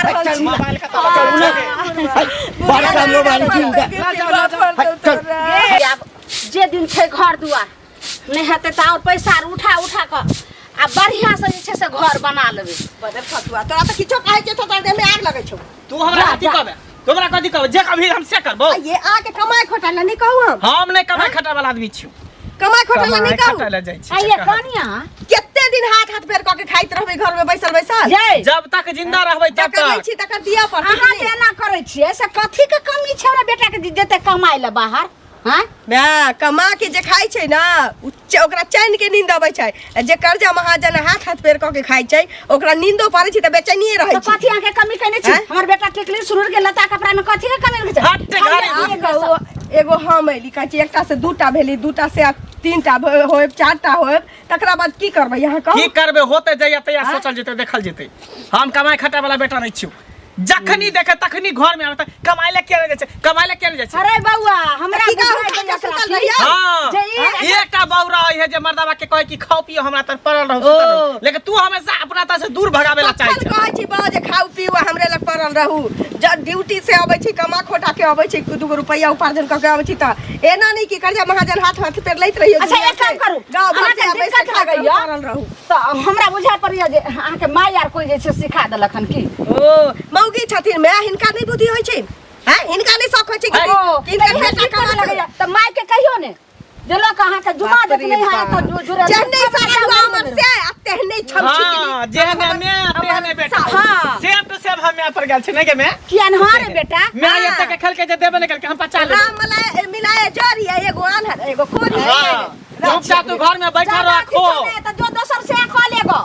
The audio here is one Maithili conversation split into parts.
रहल चल छी मोबाइल का चल ना बारह का मोबाइल कीन दे। ला जाओ ला जाओ चल। ये आब जे दिन छै घर दुआर नहि हेतै तऽ आओर पैसा आर उठा उठा कऽ आ बढ़िआँ से जे छै से घर बना लेबै बदर फतुआ तोरा तऽ किछो कहै छै तऽ तोरा देह में आग लगै छौ तू हमरा जा, कथी जा। कहबे तू हमरा कथी कहबे जे कभी हम से करबो आ ये आके कमाय खोटा ला नहीं कहू हम हम नहीं कमाई खटा वाला आदमी छियो कमाय खोटा ला कमाई नहीं कहू खटा ला जाइ छी आ ये कनिया कते दिन हाथ हाथ पैर कऽ के खाइत रहबै घर में बैसल बैसल ये जब तक जिंदा रहबै तब जकर लै तक छी तकर दिअ पड़तै अहाँ जे एना करै छियै से कथी के कमी छै हमरा बेटा के जे जेतै कमाइ लए बाहर हाँ माय कमा के जे खाइ छै ने उ ओकरा चैन के नींद अबै छै आ जे कर्जा महाजन हाथ हाथ पैर कऽ के खाइ छै ओकरा नींदो पड़ै छै तऽ बेचैनिये रहै तऽ छै कथी अहाँके कमी केने छी आँय? हमर बेटा टिकली सुरूर के लत्ता कपड़ा में कथी के कमी छै हट घरे आब कहू, एगो हम अयली कहै छी एकटा से दूटा भेली दूटा से तीनटा होयब चारिटा होयब तकरा बाद की करबै अहाँ कहू की करबे होते जइया तैया सोचल जेतै देखल जेतै हम कमाई खटा वाला बेटा नहीं छियो जखनी देखे तखनी घर में आबे त कमाई ले किया नहीं जाइ छै कमाई ले किया नहीं जाइ छै अरे बौआ हमरा की कहू, बुझाइ खाना दैया सुतल सखी। रहियै? हाँ जे ई एकटा बौरा है जे मर्दावा के कहे कि खाओ पियो हमरा तर पड़ल रहू सुतल ओ। रहू। लेकिन तू हमेशा अपना तर से दूर भगावे ला चाहे तखन छै कहै छी बा जे खाउ पीऊ आ हमरे लग पड़ल रहू जब ड्यूटी से अबै छी कमा खोटा के अबै छी दूगो रुपैआ उपार्जन कऽ के अबै छी तऽ एना नहि कि कर्जा महाजन हाथ हाथ पेर लैत रहियो अच्छा, एक काम करू। गाँव भर से अहाँके आबै से दिक्कत खा के लगैया? पड़ल रहू तऽ हमरा बुझा पड़ैया जे अहाँके माय आर कोइ जे छै सिखा देलक हन की ओ मौगी छथिन माय हिनका नहि बुद्धि होइ छै हैं हिनका नहि शौक होइ छै कि ओ, कि हिनकर तऽ बेटा दिक्कत कमा लगैया तऽ माय के कहियो ने जे लोक अहाँके जुमा बाप रे देत नहि है बाप। तऽ जुड़ल जेहने सारा दुआ हमर से आ तेहने छमछी हाँ जेहने मैं तेहने बेटा हाँ। सेम टू सेम हम यहाँ पर गेल छी नहीं के मैं किया न हाँ रे बेटा मैं एते के खेल के जे देबे नहीं करके हम पचा लेबै राम मिलाए मिलाए जरी है एगो आन्हर एगो कोरी हाँ चुपचाप तू घर में बैठा ज्यादा रखो किछो नहि, तऽ जो दोसर से खा लेगो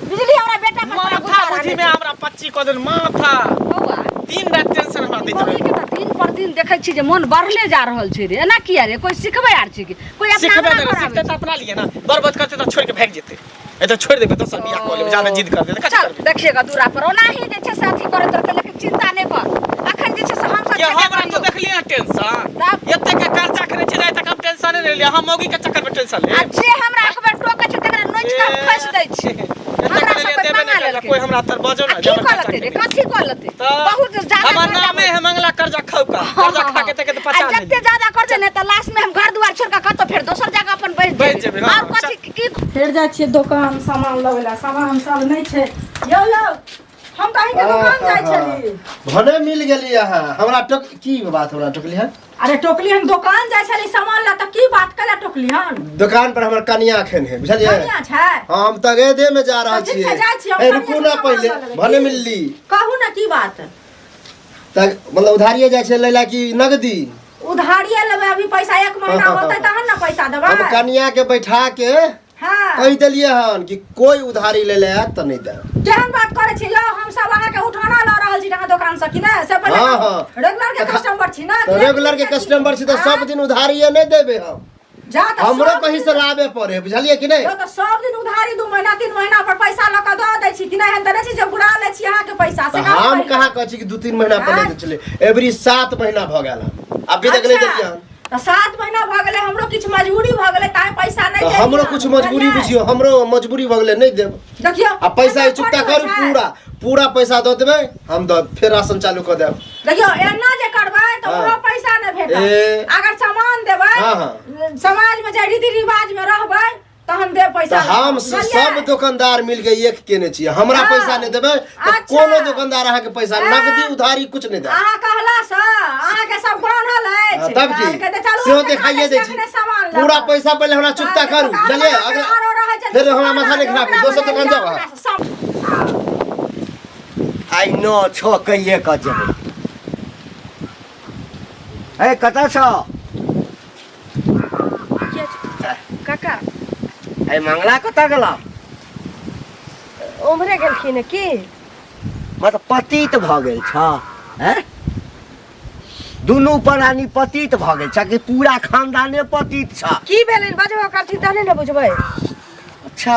बिजली हमरा बेटा पर तोरा माथा गुस्सा बुझी राखै में हमरा 25 कऽ देल माथा छै। बौआ दिन रात टेंशन हमरा दैत मौगी रहे के तऽ दिन पर दिन देखै छी जे मोन बढ़ले जा रहल छै रे एना किया रे कोई सिखबै आर छै कि कोई अपना सिखबे अंगना नहि घर आबै सिखते तऽ अपना लिए ना बर्बाद करते तऽ छोड़ के भागि जेतै ए तऽ छोड़ देबै दोसर बियाह कऽ लेबै ज्यादा जिद कर देतै कथी चल करबै देखिएगा दूरा पर ओनाही जे छै से अथी करैत रहतै लेकिन चिंता नहि कर अखन जे छै से हमसब के छेबे हमरा तो करियौ। देखलिए ना टेंशन तब? एते के कर्जा खने छै जाय तक हम टेंशन नहीं लेलिए हम मौगी के चक्कर में टेंशन ले आ जे हमरा एक बेर टोकै छै तकरा नोचि कऽ हम खोसि दै छियै एते हमरा के सब लेलिए कोई देबे मंगा नहीं करले लेलकै। कोई हमरा तर बजो आ ना की कऽ लेतै रे कथी कऽ लेतै बहुत ज्यादा हमर कर्जा नामे है मंगला कर्जा खाऊ का कर्जा खा के तक आ पचा जते लेली ज्यादा कर दे ने तऽ लास्ट में हम घर दुआर छोड़ के कतौ फेर दोसर जगह अपन बैठ बैठ जेबै जेबै, हाँ, और कथी की फेर जाइ छियै दोकान सामान लबै लए सामान सब नहि छै यौ यौ हम तऽ अहीँके दोकान जाइ छली भने मिल गेली अहाँ हमरा टोक की बात हमरा टोकली हन अरे टोकली हम दोकान जाइ छली सामान लए तऽ की बात करै टोकली हन दुकान पर हमर कनिया एखन है बुझलियै कनिया छै हाँ हम तगेदे में जा रहल तऽ ठीक छै, छियै जाइ छी, हम ए कनिया रुकू से ना सामान पहिले लऽ लेबै। भने की? मिलली कहू ने की बात तऽ मतलब उधारिये जाइ छै लैला की नगदी उधारिये लेबै अभी पैसा एक महीना होतै तहन ने पैसा देबै हम कनिया के बैठा के हाँ कहि देलियै हन कि कोई उधारी ले ले आयत तऽ नहि देब केहन बात करै छी यौ हम सब अहाँके उठाना लऽ रहल छी अहाँ दोकान से कि नहि से पहिले हाँ, कहू। हाँ। रेगुलर के कस्टमर छी ना तऽ रेगुलर के कस्टमर छी तऽ सब दिन उधारिये नहि देबै हम जा तऽ हमरो सब कहीं दिन- से लाबे पड़े बुझलियै कि नहि यौ तऽ सब दिन उधारी 2 महीना 3 महीना पर पैसा लऽ कऽ दऽ दै छी कि नहि एहन तऽ नहि छी जे घुरा लै छी अहाँके पैसा से तऽ कहू हम पहिले। कहाँ कहै छी कि 2-3 महीना पर नहि दै छलै एवरी 7 महीना भऽ गेल हन अभी तक नहि अच्छा, देलियै हन तऽ 7 महीना भऽ गेलै हमरो किछु मजबूरी भऽ गेलै ताहि पैसा नहि तऽ देलियै हमरो हन, कुछ मजबूरी बुझलियै? बुझियौ हमरो मजबूरी भऽ गेलै नहि देब देखियौ आ पैसा एना चुकता थोड़ी करू होइ छै। पूरा पूरा पैसा दऽ देबै हम दऽ फेर राशन चालू कऽ देब देखियौ एना जे करबै तऽ हाँ। ओहो पैसा नहि भेटत ए। अगर सामान देबै हाँ, हाँ। समाज में जे रीति रिवाज में रहबै तहन देब पैसा तऽ हम बुझलियै? सब दुकानदार मिल के एक केने छियै हमरा हाँ। पैसा नहि देबै तऽ अच्छा। कोनो दुकानदार अहाँके पैसा हाँ। नगदी उधारी कुछ नहि देत अहाँ कहला से अहाँके सब बान्हल हाँ, अछि तब की कहलकै तऽ चलू सेहो हम देखा देखाइए दै दै छी छी अखने सामान लऽ पूरा कऽ। पैसा पहिले हमरा चुकता करू दुकान बुझलियै वाला अगला आरो रहै छै, फेर हमरा माथा नहि खराब ओकरा दोसर दुकान जाउ ओकरा अहाँ सब आइ नओ छओ कहिए कऽ जेबै ए कतऽ छौ काका ए मंगला कतऽ गेला उम्हरे गेलखिन हँ की मतलब पतित भऽ गेल छ हैं दुनू प्राणी पतित भऽ गेल छ कि पूरा खानदाने पतित छ की भेलनि बजबो करथिन तहने ने बुझबै अच्छा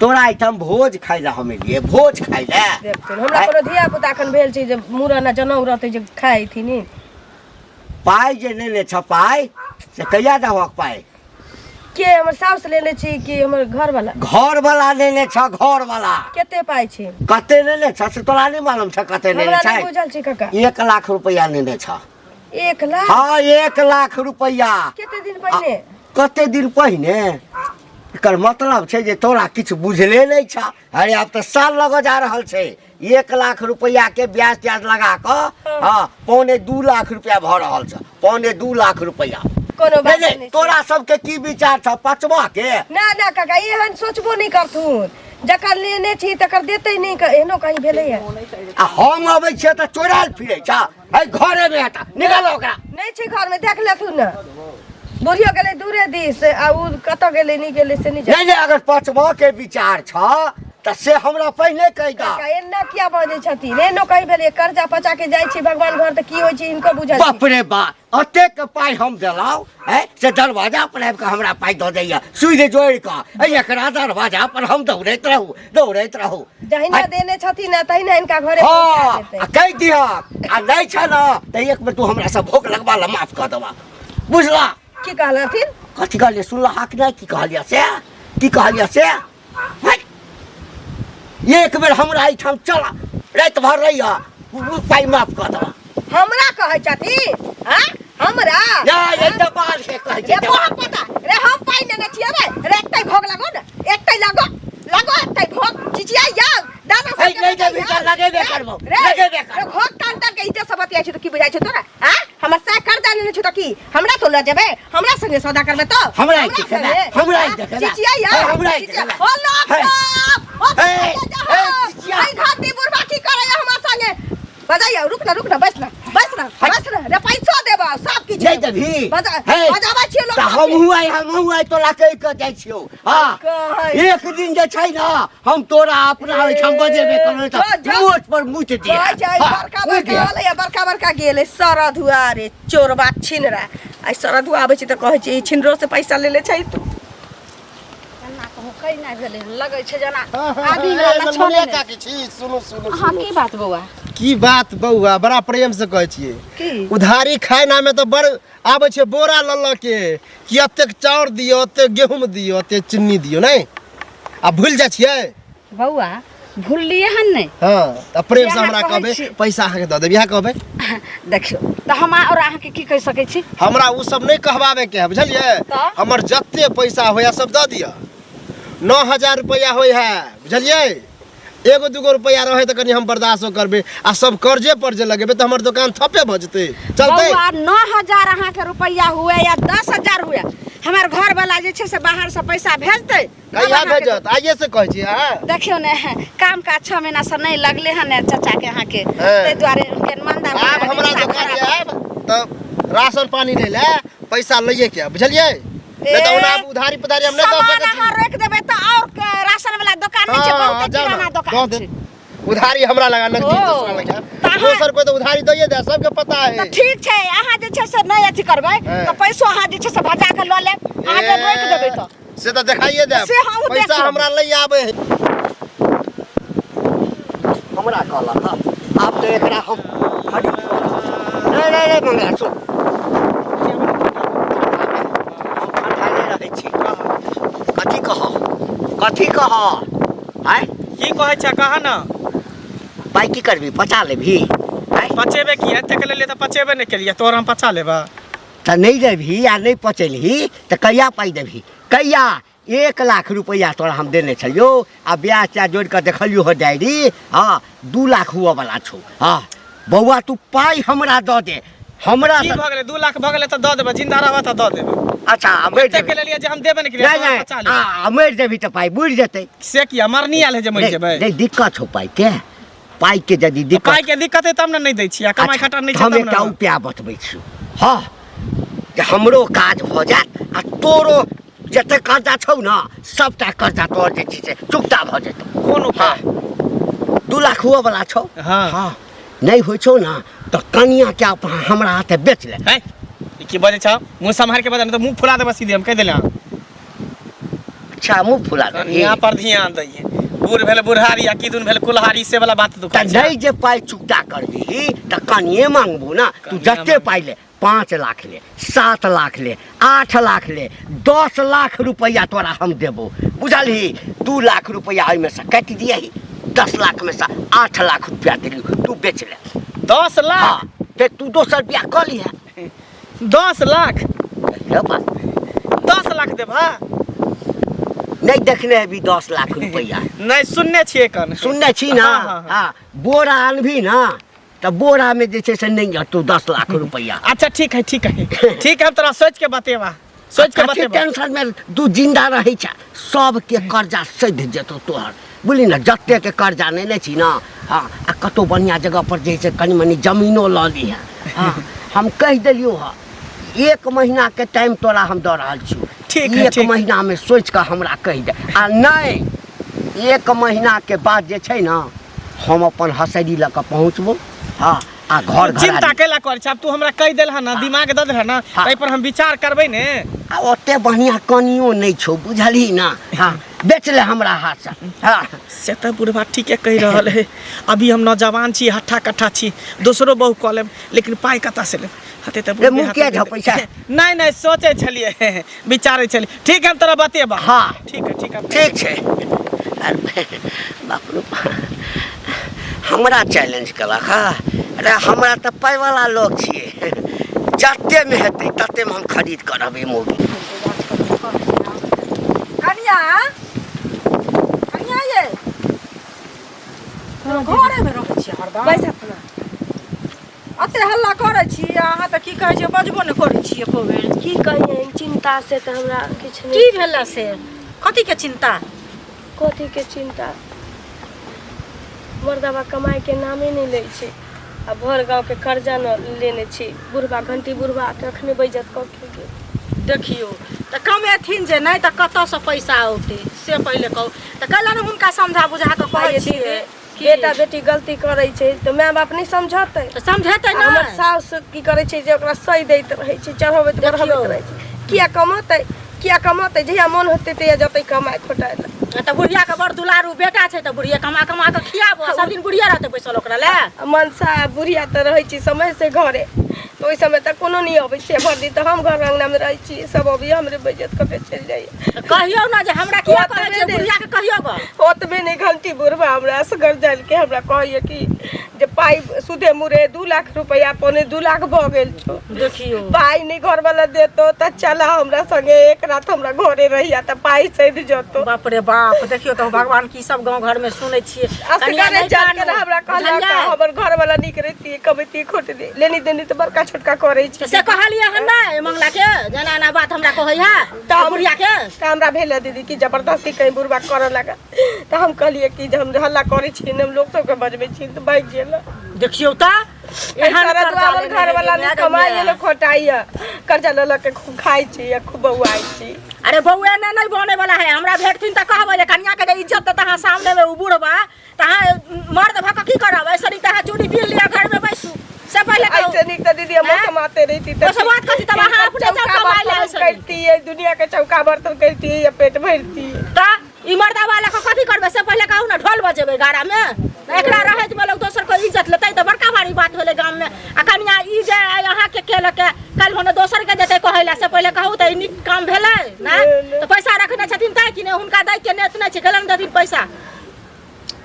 तोरा एहिठाम भोज खाइ लए हम एलियै भोज खाइ लए देखथिन हमरा कोनो धिया पुता एखन भेल छै जे मूड़न आ जनउ रहतै जे खाइथिन पाइ जे लेने छ पाइ से कहिया देबहक पाइ के हमर साउस लेने छी कि हमर घर वाला? घर वाला लेने छ, घर वाला। कते पाइ छै? कते लेने छ से तोरा नहि मालूम छ? कते लेने हमरा नहि छै? बुझल छै काका। 1 लाख रुपया लेने छ। 1 लाख? हाँ, 1 लाख रुपया। कते दिन पहिने? कते दिन पहिने? एकर मतलब छै जे तोरा किछु बुझले नहि छ। अरे, आब तऽ साल लगऽ जा रहल छै। 1 लाख रुपया के ब्याज त्याज लगा कऽ, हाँ, 1.75 लाख रुपया भऽ रहल छ, 1.75 लाख रुपया। कोनो बात नहि नहि नहि छै। तोरा सबके की विचार छ पचवा के? ना ना काका, एहन सोचबो नहि करथुन। जकर लेने छी तकर देतै नहि, एहनो कहीं भेलैया? आ हम अबै छियै तऽ चोरायल फिरै छ। है घरे मे हेता, निकालो ओकरा। नहि छै घरमे, देख लेथुन ने। बुढ़ियो गेलै दूरे दिस आ उ कतऽ गेलै, नहि गेलै से नहि जाने। नहि नहि, अगर पचवा के विचार छ तऽ से हमरा पहिने कहि दऽ। काका, एना किया बजै छथिन? एहनो कहीं भेलै? कर्जा पचा के जाइ छी भगवान घर तऽ की होइ छै हिनको बुझल छै। बाप रे बा, अतेक पाइ हम देलहुँ है से दरवाजा पर आबि कऽ हमरा पाइ दऽ दैया सुइद जोड़ि कऽ। ऐ, एकरा दरवाजा पर हम दौड़ैत रहू, दौड़ैत रहू। जहिना देने छथिन ने तहिना हिनका घरे पहुँचा देतै। आ कहि दिहक, आ नहि छ ने तऽ एक बेर तू हमरा से भोग लगबा ल, माफ कऽ देबा, बुझला? की कहलथिन? कथी कहलियै? सुनलह कि नहि? की कहलियै से? की कहलियै से? है? एक बेर हमरा एहिठाम चल, राति भर रहिह, पाइ माफ कऽ देबा। हमरा कहै छथिन? हाँ, हमरा? नहि, एहि तऽ बाल के कहै रे छै। बहा पता रे, हम पाइ लेने छियै रे। रे, एकटै भोग लगो ने, एकटै लगो, लगो एकटै भोग। चिचियाइ जाउ दादा है, सबके नहि बजाइ देबही तऽ जाउ। लगेबे रे, करबौ, रे, लगेबे रे, करबौ। भोग तान तान के इज्जत सब बतियाइ छै तऽ की बुझाइ छै तोरा? हाँ, हमर सै कर्जा लेने छौ तऽ की हमरा तो लऽ जेबै? हमरा संगे सौदा करबै तो? हमरा ही देखेबे, संगे? हमरा ही हाँ? देखेबे। चिचियाइ हे, जाउ, हमरा ही चिचिया- देखेबे। ओ लोक हे। सब, ओ हे, चिचिया हे, जाउ। चिचिया। एहि घर दी बुढ़बा की करैया हमरा संगे? बजाइया, रुक ना, रुक ना, बैस ना, बैस ना, है। बैस ना रे। पैसो देबा, सब किछु नहि देबा। देबही? बजा हे, बजाबै छियै लोक तऽ सबके। हमहूँ आइ, हमहूँ आइ तोरा कहि कऽ जाइ छियौ। हँ, कहै। एक दिन जे छै ने हम तोरा अपना ओहिठाम बजेबे करबै जो, तऽ जो। मोट पर मुति दिहे। कहै छै हँ, बड़का मुति बड़का दिहे। होलै, बड़का बड़का गेलै सरधुआ रे चोरबा छिनरा। आइ सरधुआ आबै छै तऽ कहै छै, ई छिनरो से पैसा लेले छै तू। एना कहूँ कहीं नहि भेलै हन, लगै छै जेना हाँ, हाँ, आदमी हाँ, वाला ए, लक्षण ललमुनिया नहि। काकी छी, सुनू सुनू। हाँ, सुनू। की बात बौआ? की बात बौआ, बड़ा प्रेम से कहै छियै। की? उधारी खाय नामे तऽ बड़ आबै छै बोरा लऽ लऽ के कि एतेक चाउर दियौ, एतेक गेहूँ दियौ, एतेक चिन्नी दियौ। नहि आ भूलि जाइ छियै? बौआ, भूललियै हन नहि। हँ, तऽ प्रेम से इएह हमरा कहै कहबै छी। पैसा अहाँके दऽ देब, इएह कहबै। देखियौ तऽ हम आओर अहाँके की कहि सकै छी? हमरा ओ सब नहि कहबाबे के है, बुझलियै? तऽ? हमर जते पैसा होइए सब दऽ दिअ। 9000 रुपैआ होइ है, बुझलियै? एगो दूगो रुपैआ रहै तऽ कनि हम बर्दाश्तो करबै। आ सब कर्जे पर जे लगेबै तऽ हमर दोकान थपे भऽ जेतै, चलतै? बौआ, 9000 अहाँके रुपैआ हुए या 10,000 हुए, हमर घरवाला जे छै से बाहरसँ पैसा भेजतै तब कहिया अहाँके भेजत? आइए से कहै छी अहाँ। देखियौ ने, काम काज 6 महीना से नहि लगले हन ने चाचा के अहाँके, ताहि दुआरे हुनके मंदा भऽ आब गेल, हमरा रिक्शा दोकान खराब। आयब तऽ राशन पानी लै लए पैसा लैए के आयब, बुझलियै? नहि तऽ ओना आब उधारी पुधारी हम नहि दऽ सामान सकै छी। अहाँ रोकि देबै तऽ आओर राशन वाला दोकान नहि छै? हाँ, बहुते जाउ किराना ना, दोकान दऽ छै। देब उधारी हमरा लगा नकदी। ओ, दोसरा लगा तऽ अहाँ- दोसर कोइ तऽ उधारी दैए दे, सबके पता है। तऽ ठीक छै, अहाँ जे छै से नहि अथी करबै हाँ। तऽ पैसो अहाँ जे छै से भजा कऽ लऽ लेब, अहाँ जे रोकि देबै तऽ। से तऽ देखाइए देब। से हमहूँ देख पैसा लेब। हमरा लै आबै है। हमरा कहलक हँ, आब तऽ एकरा हम खरीद नहीं नहीं नहीं मंगला, सुन, हम ठंडा रहै छी। कथी कह, कथी कह आय? की कहै छै, कह ने। पाइ की करबी? पचा लेबही आय? पचेबे की? एतेक लेलियै तऽ पचेबे नहि केलियै, तोर हम पचा लेबऽ? तऽ नहि देबही आ नहि पचेलही तऽ कहिया पाइ देबही, कहिया? 1 लाख रुपैआ तोरा हम देने छलियौ आ ब्याज त्याज जोड़ि कऽ देखलियौ हँ डायरी, हँ, 2 लाख हुअ वला छौ। हँ बौआ, तू पाइ हमरा दऽ दे हमरा। की भऽ गेलै? 2 लाख भऽ गेलै तऽ दऽ देबै। जिंदा रहबऽ तऽ दऽ देबै। अच्छा, आ मरि एतेक जेबही? लेलियै जे हम देबे नहि केलियै, नहि तोहर नहि पचा लेबै। आ मरि जेबही तऽ पाइ बुड़ि जेतै। से किया? मरनी आयल है जे मरि नहि जेबै? नहि, दिक्कत छौ पाइके? पाइके यदि दिक्कत पाइ के दिक्कत है तब ने नहि दै छियै। कमाइ अच्छा, खटा नहि छै हम तब एकटा ने। उपाय बतबै छी, हँ, जे हमरो काज भऽ जायत आ तोरो जते कर्जा छौ ने, सबटा कर्जा तोहर जे छै से चुकता भऽ जेतौ। कोन उपाय? 2 लाख हुअ वला छौ। हाँ। हँ, नहि होइ छौ ने तऽ कनिया के अपन हमरा हाथे बेच ले। है, ई की बजै छौ? मुँह सम्हार के बजा, नहीं तऽ मुँह फुला देबऽ सीधे, हम कहि देले। अच्छा, मुँह फुला देबही? कनिया पर ध्यान दैये। बूढ़ भेल बुढ़ारी आ किदुन भेल कुल्हारी से वाला बात तू तऽ नहि जे पाइ चुकता करबिही तऽ कनिए मांगबो ना तू कनिए जते पाइ ले 5 लाख ले 7 लाख ले 8 लाख ले 10 लाख रुपैआ तोरा हम देबो बुझलही। 2 लाख रुपैआ ओहिमे से काटि दियही, 10 लाख में से 8 लाख रुपया देलियौ, तू बेच ले। 10 लाख? हाँ, फेर तू दोसर बियाह कऽ लिहे। 10 लाख? ले बा। 10 लाख देबा? नहीं देखने हेबी 10 लाख रुपया? नहीं, सुनने छियै कन। सुनने छी ना? हाँ, हाँ, हाँ, बोरा आनबी ना तऽ बोरा में जे छै से नहीं हटतो 10 लाख रुपया। अच्छा ठीक है, ठीक है, ठीक है, हम तोरा सोच के बतेबा, सोच के कथी बतेबा। टेंशन में तू जिंदा रहै छ, सबके कर्जा सधि जेतौ तोहर, बुझली ना? जते के कर्जा नेने छी ना, हाँ, आ कतौ बढ़िया जगह पर जे छै कनि मनि जमीनो लऽ लिहे। हाँ, हम कहि देलियौ हँ, 1 महीना के टाइम तोरा हम दऽ रहल छियौ। ठीक है, 1 ठीक। महीना में सोचि कऽ हमरा कहि दे, आ नहि 1 महीना के बाद जे छै ना हम अपन हसरी लऽ कऽ पहुँचबो। हाँ, आ घर चिंता कैला करै छै? आब तू हमरा कहि देलह ना, दिमाग दऽ देलह ना, हाँ। ताहि पर हम विचार करबै ने। आ ओते बढ़िया कनियो नहि छौ, बुझलही ना? हाँ, बेच ले हमरा हाथसँ। हाँ, से तऽ बुढ़बा ठीके कहि रहल है। अभी हम नौजवान छी, हट्ठा कट्ठा छी, दोसरो बहु कऽ लेब, लेकिन पाइ कतऽ से लेब? हते तऽ बुढ़बे मुँह हाथे किया देतै। झपै छै? नहि नहि, सोचै छलियै, विचारै छलियै। ठीक है, हम तोरा बतेबा। हाँ। ठीक है, ठीक है, ठीक छै। अरे बाप रे, हमरा चैलेंज केलक। हँ, अरे हमरा तऽ पाइवला लोक छियै, जतेमे हेतै ततेमे हम खरीद कऽ रहबै मौगी। कनिया, कनिया, ये घरे में रहै छियै हरदम? पैसा अपना अते हल्ला करै छी अहाँ तऽ, की कहै छै, बजबो नहि करै छी एको बेर। की कहियै, चिंता से तऽ हमरा किछु की नहि। भेला से? कथी के चिंता? कथी के चिंता? मर्दबा कमाई के नामे नहि लै छै, आ भर गाँव के कर्जा न लेने छी बुढ़बा घंटी बुढ़बा के अखने बेइज्जत कऽ के गेल। देखियौ तऽ कमेथिन जे नहि तऽ कतऽसँ पैसा औतै से पहिले कहू तऽ। कैला ने हुनका समझा बुझा कऽ कहै आइए छियै दीदी, बेटा बेटी गलती करै छै तऽ माय बाप नहि समझतै? तऽ समझेतै आ हमर नहि? साउस की करै छै जे ओकरा सही दैत रहै छै, चढ़बैत बढ़बैत देखियौ। रहै छै। किया कमतै, किया कमतै? जहिया मोन होतै तहिया जेतै कमाइ खोटाइ लए। तऽ बुढ़िया के बड़ दुलारू बेटा छै तऽ बुढ़िया कमा कमा कऽ खियाबो, सब दिन बुढ़िया रहतै बैसल ओकरा लए? आ मनसा आ बुढ़िया तऽ रहै छी समय से घरे, तऽ ओहि समय तऽ कोनो नहि अबै छै भरि दिन, तऽ हम घर अङ्गनामे रहै छी, सब अबैया हमरे बेइज्जत कऽ के चलि जाइए। तऽ कहियौ ने जे हमरा किया ओतबे कहै छियै नहि। बुढ़िया के कहियौ गऽ। ओतबे नहि, घंटी बुढ़बा हमरा असगर जानि के हमरा कहैए कि जे पाइ सुदे मुरे 2 लाख रुपैआ, 1.75 लाख भऽ गेल छौ। देखियौ, पाइ नहि घरवाला देतो तऽ चला हमरा संगे, एक रात हमरा घरे रहिया तऽ पाइ सधि जतो। बाप रे बाप, देखियौ तऽ भगवान, की सब गाँव घर में सुनै छियै। कनिया असगरे नहि जान के कानू, हमरा कहलक। बुझलियै? हमर घरवाला नीक रहितियै, कमैतियै खोटली, लेनी देनी तऽ बड़का छोटका करै छै। तऽ से कहलियै हन नहि मंगला के जेना एना बात हमरा कहै है तऽ हम- बुढ़िया के? तऽ हमरा भेल है दीदी कि जबरदस्ती कहीं बुढ़बा करऽ लागल, तऽ हम कहलियै कि जे हम हल्ला करै छी ने, हम लोक सबके बजबै छी तऽ भागि गेल। देखियौ तऽ एहन सारा कर्जा दुआर लेने घरवाला हेबै, नहि कमाइ माय ने खोटाइया, कर्जा लऽ लऽ के खूब खाइ छी आ खूब बौआइ छी। अरे बौआ ने नहि बने वाला है। हमरा भेटथिन तऽ कहबै जे कनिया के जे इज्जत तऽ अहाँ सामने में उ बुढ़बा तऽ अहाँ मर्द भऽ कऽ की करब? ऐसे नीक तऽ अहाँ चूड़ी पीन लिअ, घर में बैसू, से पहिले कहू। ऐसे नीक तऽ दीदी हम आँय? समाते रहिती तऽ ओसभ बात कथी? तब अहाँ अपने जाउ चौका कमाइ लए। बर्तन ऐसे नीक। करतियै, दुनिया के चौका बर्तन करतियै या पेट भरतियै। तऽ ई मर्दावा लऽ कऽ कथी करबै से पहिले कहू ने? ढोल बजेबै गाड़ा में? एकरा रहैत में लोग दोसर को इज्जत लेतै तऽ बड़का भारी बात भेलै गाम में। आ कनिया, ई जे आइ अहाँके केलक, काल्हि भने दोसर के जेतै कहै लए, से पहिले कहू तऽ। ई नीक काम भेलै ने? तऽ पैसा रखने छथिन तैं कि ने हुनका दै के नेत नहि छै, गेलन देथिन पैसा।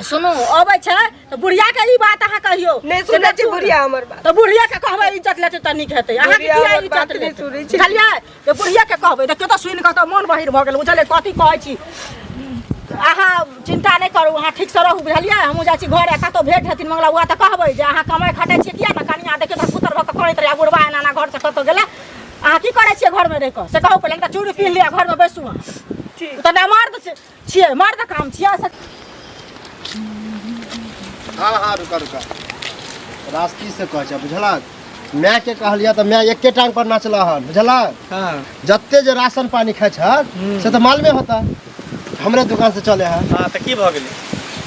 सुनू, अबै छै तऽ बुढ़िया के ई बात अहाँ कहियौ। नहि जे सुनै छै तू- बुढ़िया हमर बात। तऽ बुढ़िया के कहबै, इज्जत लेतै तऽ नीक हेतै। अहाँके बुढ़िया किया हमर इज्जत बात नहि लेतै? सुनै छै। बुझलियै तऽ बुढ़िया के कहबै। देखियौ तऽ सुनि कऽ तऽ मोन बहिर भऽ गेल, बुझलियै? कथी कहै छी, अहाँ चिंता नहि करू, अहाँ ठीकसँ रहू, बुझलियै? हमहूँ जाइ छी घरे। कतहु भेट हेथिन मंगला बुआ तऽ कहबै जे अहाँ कमाइ खटै छियै किया ने? कनिया देखियौ तऽ पुतर भऽ कऽ करैत रहै, बुढ़बा एना एना घरसँ कतहु गेलै। अहाँ की करै छियै घरमे रहि कऽ से कहू पहिले, नहि तऽ चूड़ी पीन लिअ, घरमे बैसू अहाँ। तऽ नहि मर्द छियै, मर्द काम छियै से। हाँ हाँ, रुका रुका, रास्ती से कहै छै, बुझलक? माय के कहलियै तऽ माय एके टांग पर नाचला हन, बुझलक? हाँ। जते जे राशन पानी खाइ छ से तऽ मालूमे होता, हमरे दुकान से चले है। हाँ, तऽ की भऽ गेलै?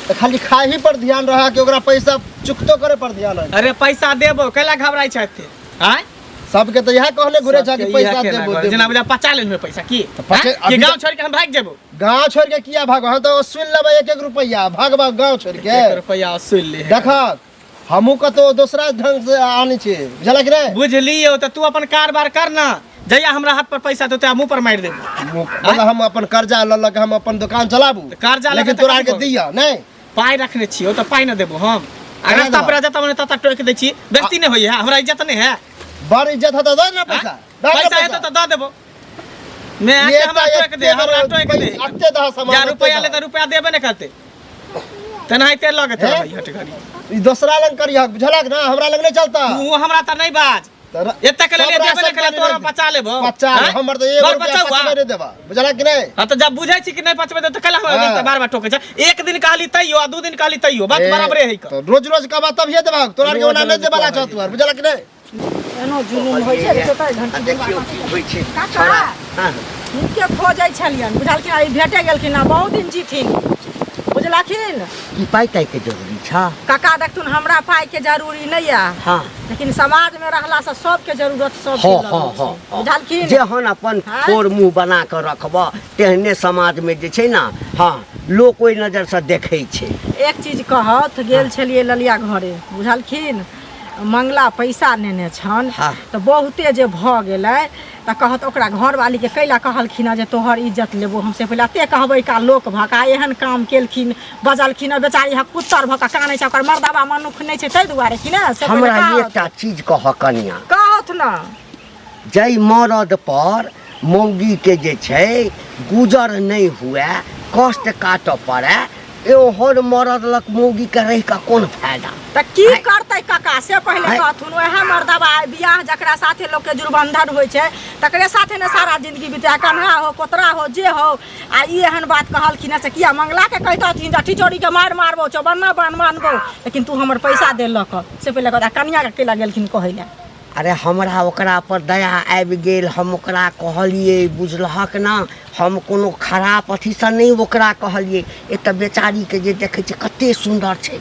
तऽ खाली खाही पर ध्यान रहा कि ओकरा पैसा चुकतो करे पर ध्यान रहे? अरे पैसा देबो, कैला घबराइ छै एते? आँय, सबके तऽ इएह कहले घुरे छा कि सबके पैसा इएह केना देबो घर, देबो। जेना बुझा पचा लेलहुँ पैसा की? तऽ पचे- आँय? कि अभी गाँव तऽ- छोड़ि के हम भागि जेबो? गांव छोड़ के किया भागो? हम तो सुन लेबै एक एक रुपैया, भागबा गांव छोड़ के। एक रुपैया वसूल ले। देख हमहू कतौ दोसरा ढंग से आनै छी, बुझलक कि नहि? बुझलियौ, तऽ तू अपन कारबार कर ना, जहिया हमरा हाथ पर पैसा देतै मुंह पर मारि देबो। मतलब हम अपन कर्जा लऽ लऽ के हम अपन दोकान चलाबू? तऽ कर्जा लऽ के लेकिन तऽ तोरा कथी आरके करबै? दिअ नहि। पाइ रखने छियौ तऽ पाइ नहि देबो हम? आ केना रास्ता देबा? पर जतऽ मने ततऽ टोकि दै छी, बेइज्जती नहि होइए? हमरा इज्जत नहि है? बड़ इज्जत हेतौ, दऽ ने पैसा। दऽ ने। पैसा हेतौ तऽ दऽ देबो। मैं ये आके हमरा तऽ टोकि दे, एते हमरा बड़ टोकि दे। पैसा, एते दह सामान, जा एते रुपैआ ले दह। तऽ रुपैआ देबे नहि करतै, तेनाहिते लऽ के हे? चलबै हट घड़ी। ई दोसरा लग करियह, बुझलक ना? हमरा लग नहि चलता। तू हमरा तऽ नहि बाज। तऽ एते के सब लेलियै, देबे राशन नहि केलियै, पानी तोरा नहि पचा लेबो। पचा ले, आँय? हमर तऽ एगो बड़ रुपैआ बचाउ, पचबे नहि देबा, बुझलक कि नहि? हाँ तऽ जब बुझै छी कि नहि पचबै तऽ कैला हमरा हाँ। बार बार टोकै छै? एक दिन कहली तैयो आ 2 दिन कहली तैयो, बात ए, बराबरे है। तऽ रोज रोज कहबा तभिए देबा, तोरा आरके रोज ओना नहि रोज देबा कहबै। छौ तू आर, बुझलक कि नहि? एनो जुलुम होइ छै देखियौ तऽ घंटी। आ देखियौ की होइ छै। काका। छोड़ा हँ। हुनके खोजै छलियनि, बुझलखिन? आइ भेटे गेलखिन। आ बहुत दिन जीथिन, बुझलखिन? की पाइ ताइके जरूरी छ? काका देखथुन, हमरा पाइके जरूरी नहि यऽ, लेकिन समाजमे रहलासँ सबके जरूरत सबके हँ लगै हँ छै। हँ हँ बुझलखिन? जेहन अपन आँय? थोर मुँह बना कऽ रखबह तेहने समाजमे जे छै ने, हँ, लोक ओहि नजरसँ देखै छै। एक चीज कहत, गेल छलियै ललिया घरे, बुझलखिन? मंगला पैसा नेने छन। तऽ बहुते जे भऽ गेलै तऽ कहत ओकरा घरवालीके कैला कहलखिन हँ जे तोहर इज्जत लेबो हम। से पहिले एते कहबै का लोक भऽ कऽ एहन काम केलखिन, बजलखिन हँ, बेचारी हक पुत्तर भऽ कऽ कानै छै। ओकर मर्दबा मनुख नहि छै ताहि दुआरे कि ने, से पहिले हमरा कहत। एकटा चीज कहऽ कनिया। कहत ने। जाहि मरद पर मौगीके जे छै गुजर नहि हुए, कष्ट काटऽ पड़ए, ओहन मरद लग मौगीके रहि कऽ कोन फायदा? तऽ की करतै काका, से पहिले आँय? कहथुन। वएह मर्दबा आइ बियाह जकरा साथे लोकके जुड़बंधन होइ छै तकरे साथे ने सारा जिंदगी बिताए, कन्हा हो, कोतरा हो, जे हो। आ ई एहन बात कहलखिन हँ से किया मंगलाके कहितथिन जे ठिचोरीके मारि मारबो, चौबन्ना बान्ह मानबो, लेकिन तू हमर पैसा देलक, से पहिले कहता। कनियाके केला गेलखिन कहै लए? अरे हमरा ओकरा पर दया आबि गेल, हम ओकरा कहलियै, बुझलहक ने? हम कोनो खराब अथीसँ नहि ओकरा कहलियै। एक तऽ बेचारीके जे देखै छियै कते सुन्दर छै,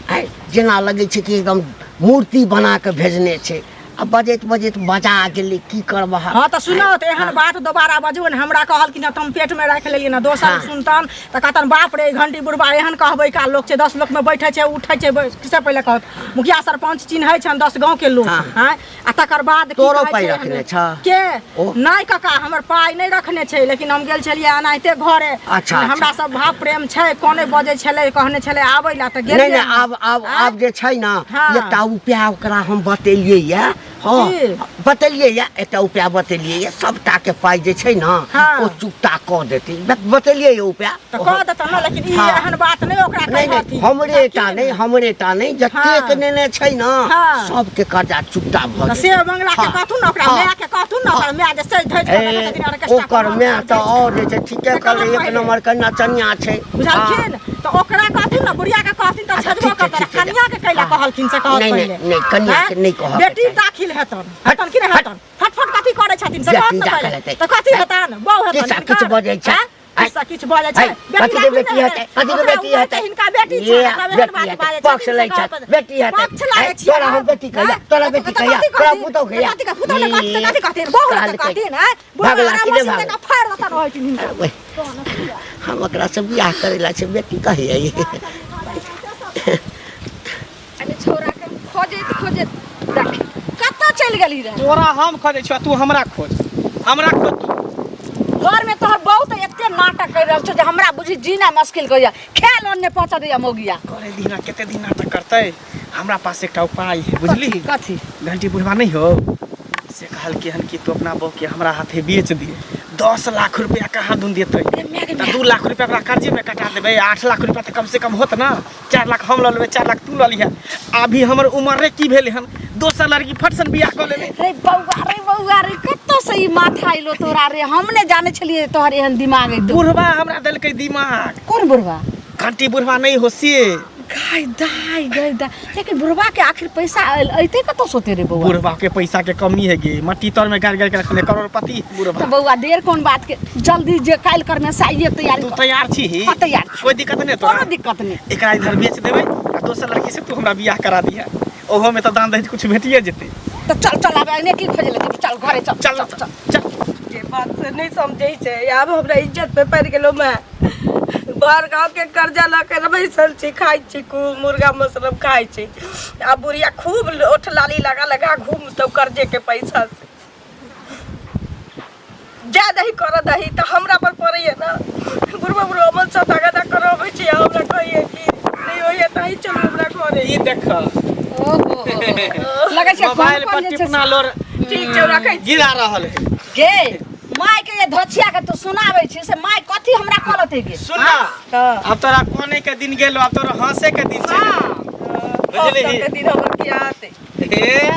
आँय, जेना लगै छै कि एकदम मूर्ति बना कऽ भेजने छै। आ बजैत बजैत बजा गेलै, की करबह? हँ तऽ सुनौ तऽ, एहन बात दोबारा बजू ने। हमरा कहलखिन हँ तऽ हम पेटमे राखि लेलियै ने। दोसर सुनतन तऽ कहतन, बाप रे, घंटी बुढ़बा एहन कहबै का लोक छै, 10 लोकमे बैठै छै उठै छै, से पहिले कहत। मुखिया सरपंच चिन्है छनि, 10 गाँवके लोक। आँय, आ तकर बाद की तोरो कहै पाइ छै रखने हमे? छ? के? ओ? नहि काका, हमर पाइ नहि रखने छै, लेकिन हम गेल छलियै एनाहिते घरे। अच्छा। हमरा सब भाव प्रेम छै, कोने बजै छलै, कहने छलै आबै लए तऽ नहि गेलियै नहि हम। आब आब आँय? आब जे छै ने, एकटा उपाय ओकरा हम बतेलियै यऽ। हँ। की? बतेलियै यऽ, एकटा उपाय बतेलियै यऽ, सबटाके पाइ जे छै ने ओ चुकता कऽ देतै। बतेलियै यऽ उपाय। तऽ कऽ देतऽ ने, लेकिन ई एहन बात नहि ओकरा नहि नहि कहथिन। हमरे टा नहि, हमरे टा नहि, जतेक नेने छै ने, सबके कर्जा चुकता भऽ तऽ से जेतै। मंगला के कहथुन ने, ओकरा माय के कहथुन ने। ओकर माय जे सजि धजि कऽ ए, देखै छथिन ऑर्केस्ट्रा ओकर पर माय नाच तऽ छै। और जे छै ठीके से कहलै, कहब एक पहिले। नंबर के नचनिया छै। बुझलखिन? तऽ ओकरा कहथिन ने, बुढ़िया के कहथिन तऽ अच्छा, छजबो ठीक छै, करतन। ठीक छै। कनिया के कैला कहलखिन से कहत नहि, नहि, पहिले। नहि, कनिया के आँय? नहि कहऽ के बेटी चाही। दाखिल हेतन, हेतन कि नहि हेतन? फटफट कथी करै छथिन से बेटी कहत ने दाखिल पहिले। हेतै। तऽ कथी हेतन? बहु हेतन किछु हिनकर? किछु बजै छै। आँय? आँय? किछु किछु बजै छै। आँय, बेटी कथी के दाखिल बेटी नहि हेतै? कथी के ओकरा बेटी उमर हेतै? के हिनका बेटी ये, छै, ओकरा एहन बेटी बात हेतै, बाजै पक्ष छथिन लै से कहऽ छै, पड़तै। बेटी हेतै। पक्ष लागै आँय, छियै तोरा हम हम? बेटी कहिया? आँय? तोरा तऽ बेटी कथी कहिया? कहथिन? तोरा पुतहु कहिया? कथी कहथिन? पुतहु ने कथी ये, कथी कहथिन? बहु हेतै कहलकै। कहथिन, आँय? बुढ़बा भगला कि नहि मशीन भगला? जकाँ फाड़ि देतन ओहि दिन हिनका। ओए, हम ओकरा से बियाह करै ला छै, बेटी कहिया? अरे छौड़ा के हम खोजैत खोजैत देख कतऽ चलि गेली रहे? तोरा हम खोजै छियौ, तू हमरा खोज, हमरा खोज तू। घर में तोहर बहुत एते नाटक कर रहल छौ जे हमरा बुझी जीना मुश्किल कइया, खेल ओन्ने पहुंचा दैया मौगिया। करे दिना, कते दिन नाटक करतै? हमरा पास एकटा उपाय है, बुझली? कथी? घंटी बुढ़वा नहीं हो, से कहलकै हन कि तू अपना बहू के हमरा हाथे बेच दिए, 10 लाख रुपया कहाँ दून देतै। तऽ 2 लाख रुपया ओकरा कर्जे में कटा देबै, 8 लाख रुपया तऽ कम से कम होत ना। 4 लाख हम लऽ लेबै, 4 लाख तू लऽ लिहे। अभी हमर उमर की भेलै हन, दोसर लड़की फटसन बियाह कऽ लेबै। रे बौआ, रे बौआ रे, कतौ से ई माथा अइलो तोरा रे? हम नहि जानै छलियै तोहर एहन दिमाग अइतो। बुढ़वा हमरा देलकै दिमाग। कोन बुढ़वा? घंटी बुढ़वा नहीं हो से। गाय दाय, गाय दाय, लेकिन बुढ़वा के आखिर पैसा अइते कतौ सोते रे बौआ? बुढ़वा के पैसा के कमी है गे, मट्टी तर में गाड़ गाड़ के रखने, करोड़पति बुढ़वा। तऽ बौआ, देर कोन बात के? जल्दी जे काल्हि करमे से आइए तैयारी तू कर। तैयार छी ही? हाँ, तैयार छी। कोई दिक्कत नहीं तोरा? कोनो दिक्कत नहीं। एकरा इधर बेच देबै आ दोसर लड़की से तू हमरा बियाह करा दिहा, ओहो में तऽ दान दहेज कुछ भेटिए जेतै। तऽ चल चल, आब एने की खोजे ले जेबी? चल घरे चल। चल चल चल। के बात से नहीं समझै छै, आब हमरा इज्जत पे पड़ि गेलो। मैं भर गाँव के कर्जा लऽ के बैसल छी, खाइ छी, खूब मुर्गा मसरम खाइ छी। आ बुढ़िया खूब ओठ लाली लगा लगा घूमतौ कर्जे के पैसा से। जा दही कर दही तऽ हमरा पर पड़ैया ना। बुढ़बा बुढ़बा मन से तगदा करबै छी, आ हमरा कहैया कि नहि होइया तऽ ही चलू हमरा घरे। ई देख, लगै छै मोबाइल कोन पर कोन जे छै टिपना लोर ठीक छै, रखै छी। गिरा रहल है। गे माय के जे धोछिया के तू सुनाबै छी से माय कथी हमरा कहलतै गे? सुन ना, आब तोरा कोने के दिन गेलो, आब तोरा हंसे के दिन छै। बुझलिही? हँसऽ के दिन हमर किया आते? हे,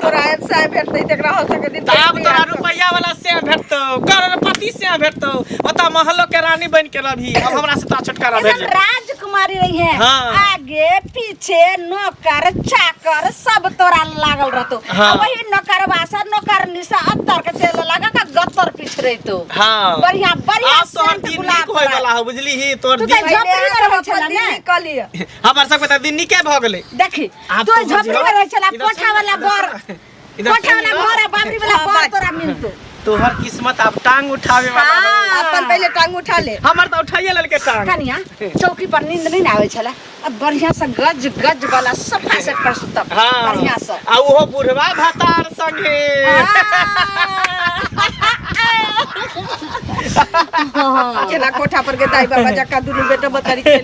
तोरा एहन साय भेटतै तकरा हँसऽ के दिन। तऽ आब तोरा रुपैया वाला से भेटतौ, करोड़पति से भेटतौ, ओतऽ महलो के रानी बन के रहबही। अब हमरा से तोरा छुटकारा भेट एकदम जेतौ। राजकुमारी रही है। हाँ। आगे पीछे नौकर चाकर सब तोरा लागल रहतो। हाँ। आ वही नौकरवा से नौकरनी से अत्तर के तेल लगा के गत्तर पीछ रहतो। हाँ। बढ़िया बढ़िया आब तोहर सेंट दिन गुलाब नीक होय तोरा। वाला हो, बुझलिही? तोहर तू दिन तऽ झोपड़ी में रहै छला ने? कहलियै हमर सबके तऽ दिन नीके भऽ गेलै। देखी, आब तू तो झोपड़ी में रहै छला, इधर कोठा सुन, वाला इधर घर, सुन, इधर कोठा सुन वाला ना। घर आ बाबरी वाला बर तोरा मिलतो। तोहर किस्मत आब टांग उठावे वाला हो। हाँ। अपन पहिले टांग उठा ले। हमर तऽ उठाइए लेलकै टांग। कनिया, चौकी पर नींद नहीं आबै छला, अब बढ़िया से गज गज वाला सोफा सेट पर सुतब। हाँ। बढ़िया से। आ ओहो बुढ़वा भतार संगे। जेना कोठा पर के दाई बाबा जका दुनू बेटा बतारी के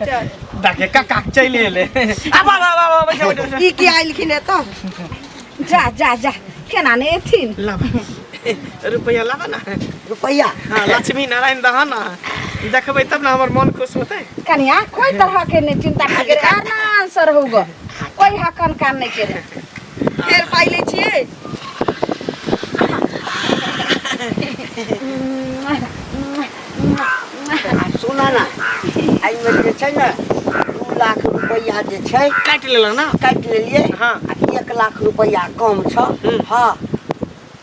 चल। देखे काका चलि एलै। आब आब आब आब, बैठ बैठ बैठ। ई की आइलखिन एतऽ? जा जा जा, केना ने एथिन। लाबा रुपैआ, लाबा ना। रुपैआ? हाँ, लक्ष्मी नारायण दहा ना, देखबै तब ना हमर मन खुश होतै। कनिया, कोई तरह के नहीं चिंता करे, आराम से रहू गो, कोई हकन कान नहीं करे। फेर पाइ लै छियै? आ सुन ना, एहिमे जे छै ने 2 लाख रुपैआ जे छै काटि लेलक ना? काटि लेलियै। हाँ। आ 1 लाख रुपैआ कम छ। हाँ,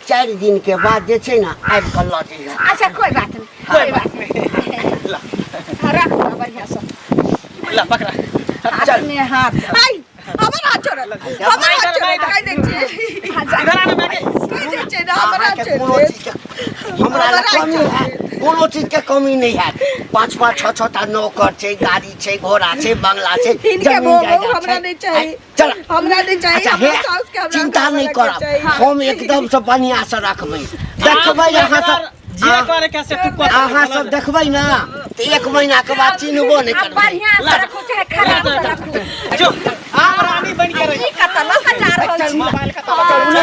4 दिन के बाद जे छै ने आबि कऽ लऽ जइहे। अच्छा, कोई बात नहीं, कोई बात नहीं। ला। हाँ, रख दो बढ़िया से। ला पकड़ा। हाथ में हाथ। आइ हमर हाथ छोड़ल, हमर हाथ छोड़ल, कहि दै छियै। इधर आने मागे। कहि दै छियै ने, हमर हाथ अहाँके छोड़ि कोनो देत। चीजके हमरा लग कमी हैत? कोनो चीजके कमी नहि हैत। 5 5 6 6 टा नौकर छै, गाड़ी छै, घोड़ा छै, बंगला छै, हिनके जमीन भोग जायदाद हमरा छै। नहि चाही। आइ, चल। हमरा नहि चाही। अच्छा, हमरा हे, साउस के हमरा चिंता घरवाला नहि के करब, चाही। हम एकदम से बढ़िआँ से रखबै, देखबै अहाँ सब। जे करे के से तू कर। अहाँ सब देखबै ना तऽ 1 महीना के बाद चिन्हबो नहि अब करबै। बढ़िया से रखू चाहे खराब से रखू। जो आब रानी बन के रही। ई कतऽ लऽ कऽ जा रहल छी? मोबाइल का तो चलू ना,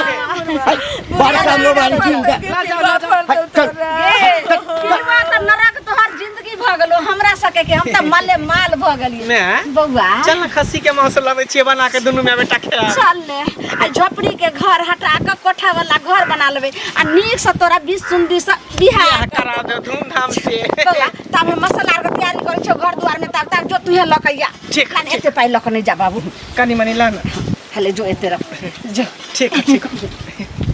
है, बड़का मोबाइल कीन दे। ला जाओ, ला जाओ। है, चल। गे, पिलुआ तऽ नरक तोहर जिंदगी भऽ गेलो, हमरा सके के हम तऽ माले माल भऽ गेलियै। ने बौआ, चल ना, खस्सी के मांस लाबै छियै बना के, दुनू माय बेटा खायब। चल ने, आ झोपड़ी के घर हटा कऽ कोठा वाला घर बना लेबै आ नीक से तोरा 20 सुंदी से बियाह बियाह करा दे धूमधाम से। बौआ, तब हम मसाला आर के तैयारी करै छियौ घर दुआर में, तब तक जो तुहे लऽ के या। ठीक, लान, एते पाइ लऽ के नहि जा बाबू। कनी मनी ला ना। हले जो, एते रख जो। ठीक है, ठीक है।